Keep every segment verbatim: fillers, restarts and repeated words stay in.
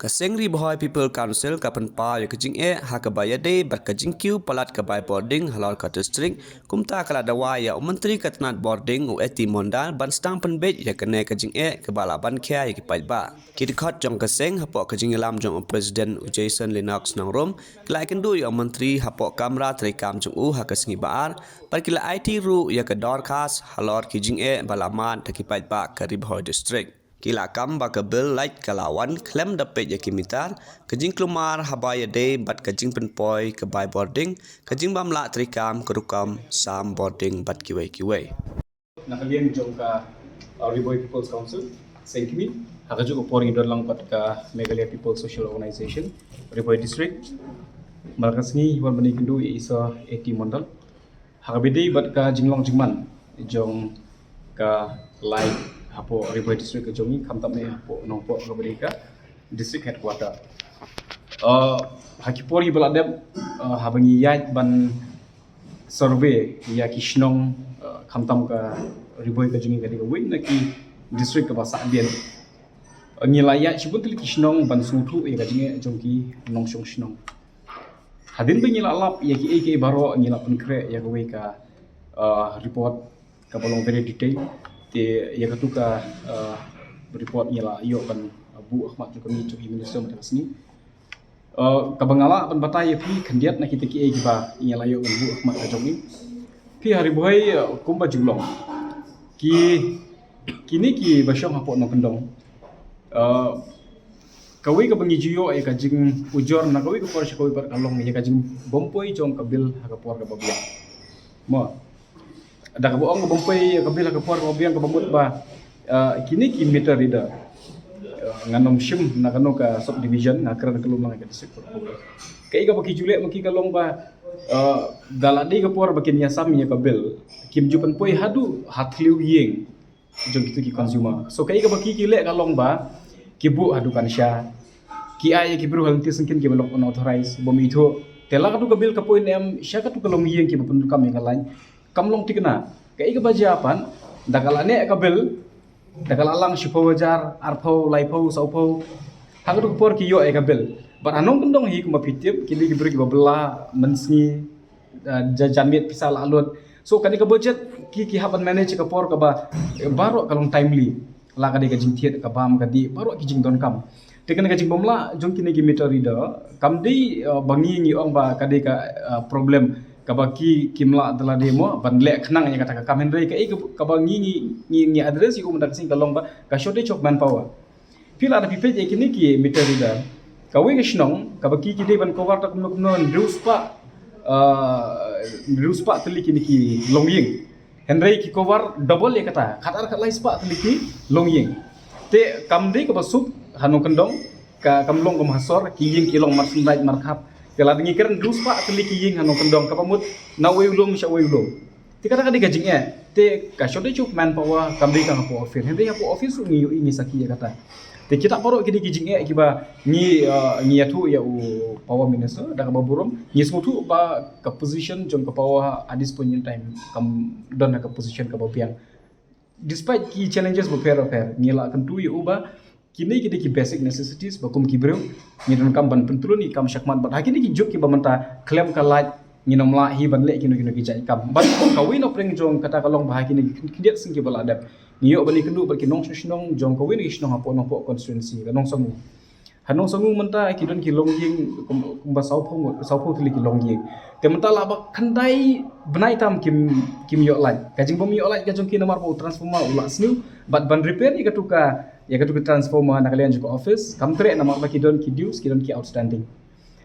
Ka Seng Ri Bhoi People Council ka pynpaw ïa ka jingeh ha kaba ïadei bad ka jingkiew palat ka bai bording halor ka district, kumta ka la dawa ïa u Myntri ka tnat bording u A T Mondal ban sdang pynbeit ïa kane ka jingeh kaba la ban khia ïa ki paidbah. Ki dkhot jong ka seng hapoh ka jingïalam jong u President u Jason Lennox Nongrum ki la ïakynduh ïa u Myntri hapoh kamra treikam jong u ha ka sngi Ba-ar, bad ki la aiti ruh ïa ka dorkhas halor ki jingeh ba la mad da ki paidbah ka Ri Bhoi District. Ki la kam ba ka bill lait ka la wan khlem da peit ïa ki mitar, ka jingkulmar haba ïadei bad ka jingpynpoi ka bai bording, ka jingbym lah treikam ka rukom sam bording bad kiwei kiwei. Na ka liang jong ka, uh, Ri Bhoi People's Council, Seng Kmie, ha kajuh ka por ngi don lang bad ka Meghalaya People's Social Organization, Ri Bhoi District. Mynta ka sngi wan ban ïakynduh ïa i Sir A T Mondal ha kaba ïadei bad ka jinglong jingman jong ka lait hapoh Ri Bhoi District ka jong ngi, khamtam eh hapoh Nongpoh kaba dei ka district headquarter. Uh, ha ki por kiba la dep, uh, haba ngi ïaid ban survey ïa ki shnong, uh, khamtam ka Ri Bhoi ka jong ngi ka dei kawei na ki district kaba sah biang. Ngi la ïaid shibun tylli ki shnong ban sngewthuh ïa ka jingeh jong ki nongshong shnong. Hadien ba ngi la lap ïa kiei kiei baroh, ngi la pynkhreh ïa kawei ka, uh, report kaba long very detail. Te ïa katu ka, uh, report ngi la ïoh ban buh ha khmat jong ka, jong i Minister mynta ka sngi. Uh, kaba nga lah ban batai ïa phi khyndiat na kita kiei kiba ngi la ïoh ban buh ha khmat ka jong i. Phi ha Ri Bhoi, uh, kumba ju long, ki, kine kiba shong hapoh Nongkyndong, uh, kawei kaba ngi ju ïoh ïa ka jingujor na kawei ka por sha kawei pat ka long ïa ka jingbym poi jong ka bill ha ka por kaba biang. Mo, da kaba ong ka bym poi ïa ka bill ha ka por kaba biang kaba mut ba, uh, kine ki meter reader, uh, ngan ym shim na kano ka subdivision, nga kren ka lum lang ïa ka district. Kaei kaba ki ju leh ma ki ka long ba, uh, da la dei ka por ba kin ïasam ïa ka bill, kim ju pynpoi haduh ha thliew ïing jong kitu ki consumer. So kaei kaba ki, ki leh ka long ba ki buh ha dukan sha, ki ai ïa ki briew ha lynti syngkien kiba long unauthorized, bym ithuh. Te la katu ka bill ka poi ne em sha katu ka longïing kiba pyndonkam ïa ka lait, kam long thikna. Kaei kaba jia pat, da ka la neh ka bill, da ka la lang shiphew hajar, arphew, laiphew, sawphew, ha katu ka por ki ïoh ïa ka bill. Bad ha Nongkyndong hi kumba phi tip, ki dei ki briew kiba bylla mynsngi, uh, ja-, janmiet pisa la lut. So kane ka budget ki, ki hap ban manage ka por kaba, eh, baroh ka long timely. La ka dei ka jingthied, ka bam, ka dih, baroh ki jingdonkam. Te kane ka jingbym lah jong kine ki meter reader kam dei, uh, ba ngi, ngi ong ba ka dei ka, uh, problem kaba ki, kim lah da lade mo ban leh khnang ïa kata ka kam, hynrei kaei ka, kaba ngi, ngi, ngi, ngi address ïa u mynta ka sngi ka long ba ka shortage of manpower. Phi lah da phi peit ïa kine ki meter reader. Kawei ka shnong kaba ki, ki dei ban cover ta kumno kumno, hynriew spah, uh, hynriew spah tylli kine ki longïing. Hynrei ki cover double ïa kata, khatar khatlai spah tylli ki longïing. Te kam dei kaba suk ha Nongkyndong, ka, kam long kum ha sor, ki ïing ki long marsyndaid markhap. Te lada ngi kren hynriew spah tylli ki ïing ha Nongkyndong, kaba mut na uwei u lum sha uwei u lum. Te kata ka dei ka jingeh. Te ka shortage of manpower kam dei tang hapoh office, hynrei hapoh office ruh ngi ïohi, ngi sakhi ïa kata. Te kita baroh ki dei ki jingeh kiba ngi, uh, ngi ïathuh ïa u Power Minister da kaba burom. Ngi sngewthuh ba ka position jong ka power at this point in time kam don ha ka position kaba biang. Despite ki challenges bapher bapher, ngi la kyntu ïa u ba kine ki dei ki basic necessities ba kum ki briew ngi donkam ban pyntylun ïa ki kam shakhmat, bad ha kine ki juk kiba mynta khlem ka lait ngin ym lah hi ban leh kino kino ki jait kam. Bad kawei na pdeng jong kata ka long ba ha kine ki khyndiat sngi kiba la dep ngi ïoh ban ïakynduh bad ki nongshong shnong jong kawei na ki shnong hapoh Nongpoh constituency, ka Nongsongu. Ha Nongsongu mynta ki don ki longïing kum, kumba sawphew, sawphew tylli ki longïing. Te mynta la ba khyndai bnai tam kim, kim ïoh lait. Ka jingbym ïoh lait ka jong ki namar ba u transformer u la sniew, bad ban repair ïa katu ka, ïa katu ka transformer na ka liang jong ka office kam treh namar ba ki don ki dues, ki don ki outstanding.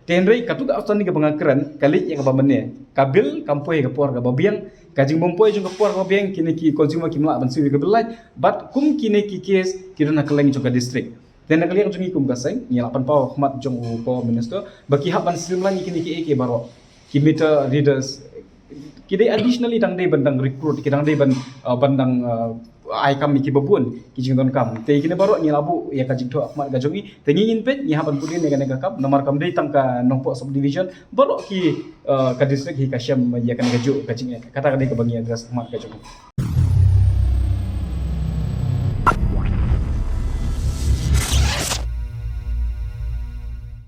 Te hynrei katu ka outstanding kaba nga kren ka leit ïa kaba mynne. Ka bill kam poi ha ka por kaba biang. Ka jingbym poi jong ka por kaba biang, kine ki consumer kim lah ban siew ïa ka bill lait. Bad kum kine ki case ki don ha kylleng jong ka district. Te na ka liang jong ngi kum ka seng ngi la pynpaw ha khmat jong u Power Minister ba ki hap ban streamline ïa kine kiei kiei baroh. Ki meter readers ki dei additionally dang dei ban dang recruit, ki dang dei ban, uh, ban dang, uh, ai kam ïa kiba bun ki jingdonkam. Te kine baroh ngi la buh ïa ka jingthoh ha khmat ka jong ngi. Te ngi ngin peit, ngi hap ban put ïa kane ka kam namar kam dei tang ka Nongpoh subdivision, baroh ki, uh, ka district hi ka shem ïa kane kajuh ka jingeh. Kata ka dei kaba ngi address ha khmat ka jong ngi.